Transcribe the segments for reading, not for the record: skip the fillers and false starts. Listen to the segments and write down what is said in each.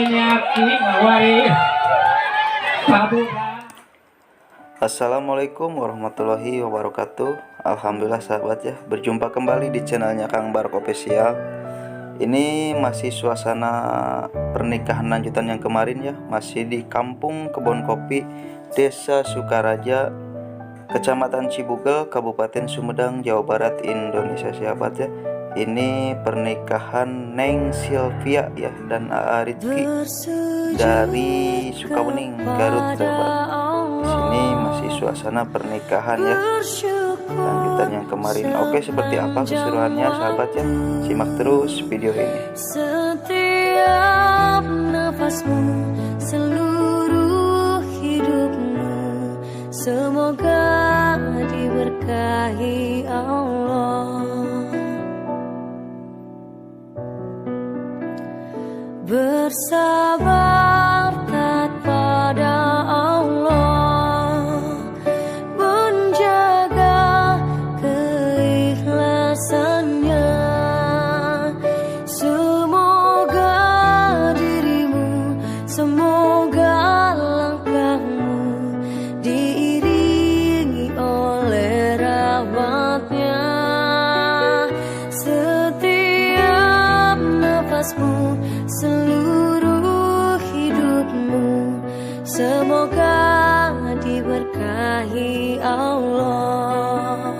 Tingin kabuda. Assalamualaikum warahmatullahi wabarakatuh. Alhamdulillah, sahabat ya, berjumpa kembali di channelnya Kang Barok Official. Ini masih suasana pernikahan lanjutan yang kemarin ya. Masih di Kampung Kebon Kopi, Desa Sukaraja, Kecamatan Cibugel, Kabupaten Sumedang, Jawa Barat, Indonesia, sahabat ya. Ini pernikahan Neng Sylvia ya dan AA Rizky dari Sukawening, Garut, sahabat. Di sini masih suasana pernikahan ya, lanjutan yang kemarin. Oke, seperti apa keseruannya, sahabat ya? Simak terus video ini. Setiap nafasmu, seluruh hidupmu, semoga diberkahi Allah. Bersabar taat pada Allah, menjaga keikhlasannya. Semoga dirimu, semoga langkahmu diiringi oleh rahmatnya. Setiap nafasmu, seluruh hidupmu, semoga diberkahi Allah.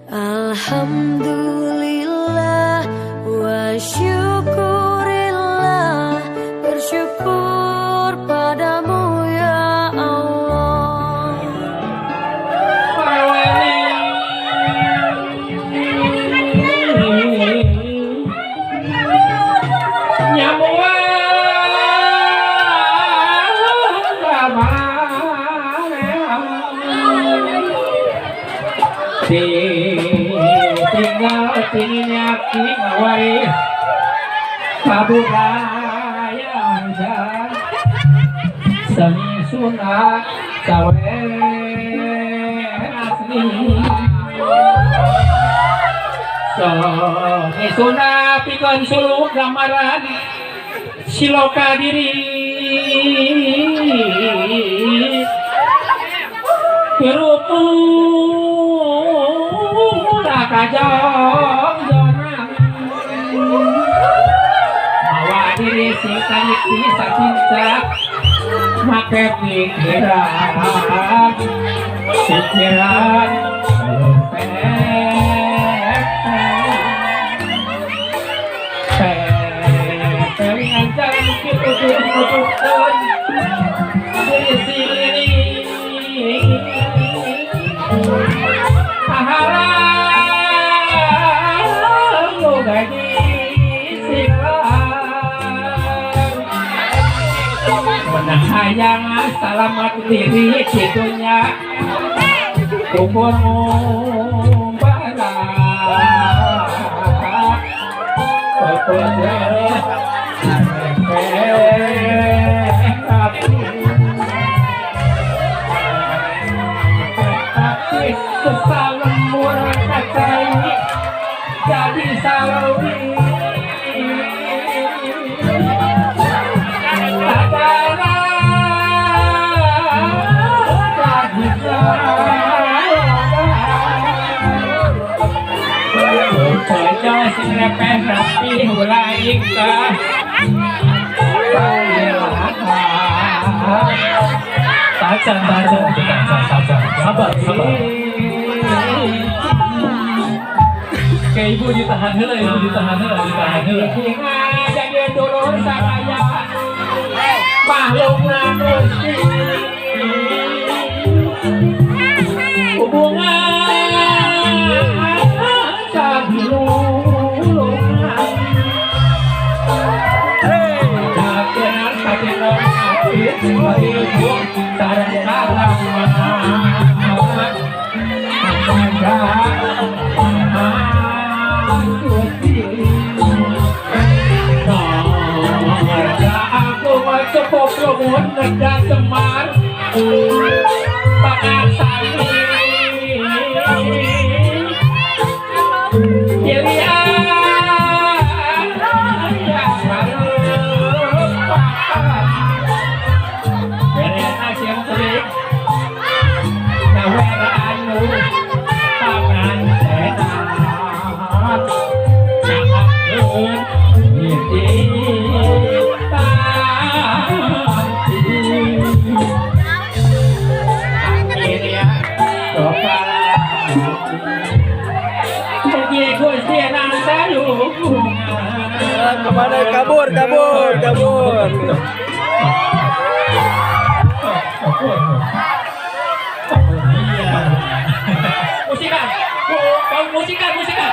Alhamdulillah wa syukurillah, bersyukur padamu ya Allah. Paweni nyamuan tinggal tingin yakin ngawari kabudayaan seni Sunda cawe asli. Seni Sunda pikeun suluk gambaran siloka diri Kerupuk kajong jonang mawa diri sing taniki sacincak make pikiran pikiran pepelingan jalan kitu-tutukeun diri sini pahala gaji silang hayang salamat diri kitunya kubur ngumbara Kesalemur kacai jadi salawi sing repeh rapi hulai ka Tacan, tacan, tacan, tacan. Sabar, sabar. Oke, ibu ditahan heula, ibu ditahan heula, ditahan heula. Jadi dulur saraya mahlukna Gusti hubungan sabilulungan Dakeun katinong ati ibu sareng kalaman Mangga Gusti Aku cepok lumun ngedak Semar pangaksami pilihan. Mana kabur, kabur, kabur. Musikan, musikan, musikan.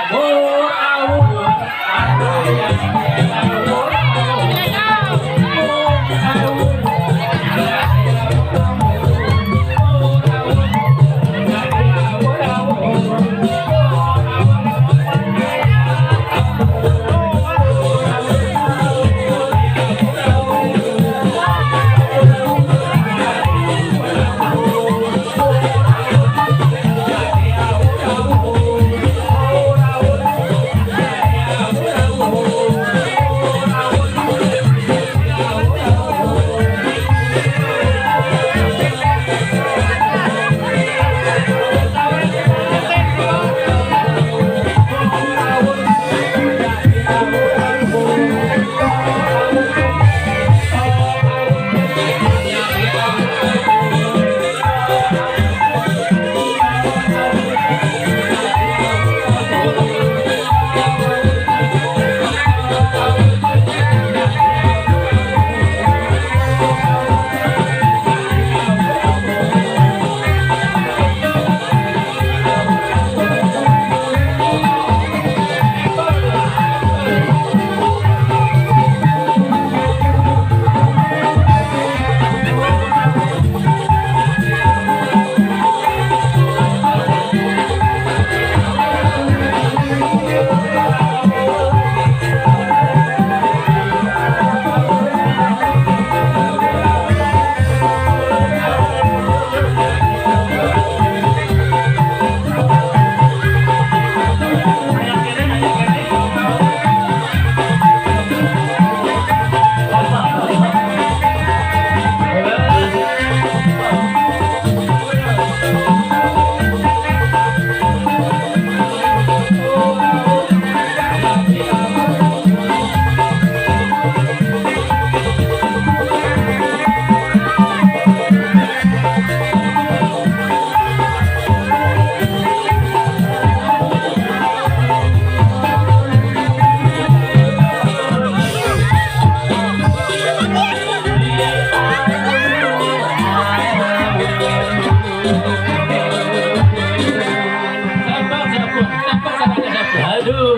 Aduh.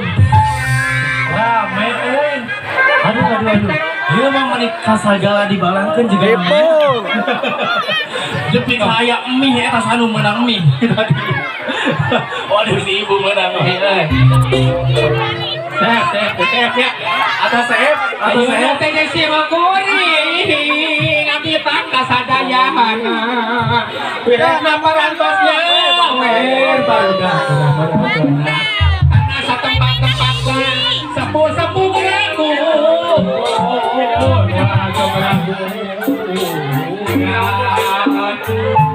Rame euy. Aduh aduh aduh. Ieu mah meuni kasagala dibalangkeun juga. Ripung. Nepi ka aya mie eta anu meunang mie. Waduh si ibu meunang mie euy. Sep sep sep ya. Atas sep, atas sep. Teh si kuring abdi kasadayana. Wirana parantosnya wer barudak. Karena satempat-tempatna sepuh-sepuh beraku.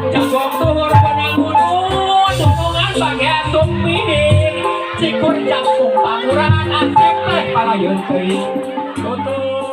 Jagong tuhur panangunun dukungan bagian sumihing. Cikur jangkung pangurahan asep teh palayeun teuing. Tutur.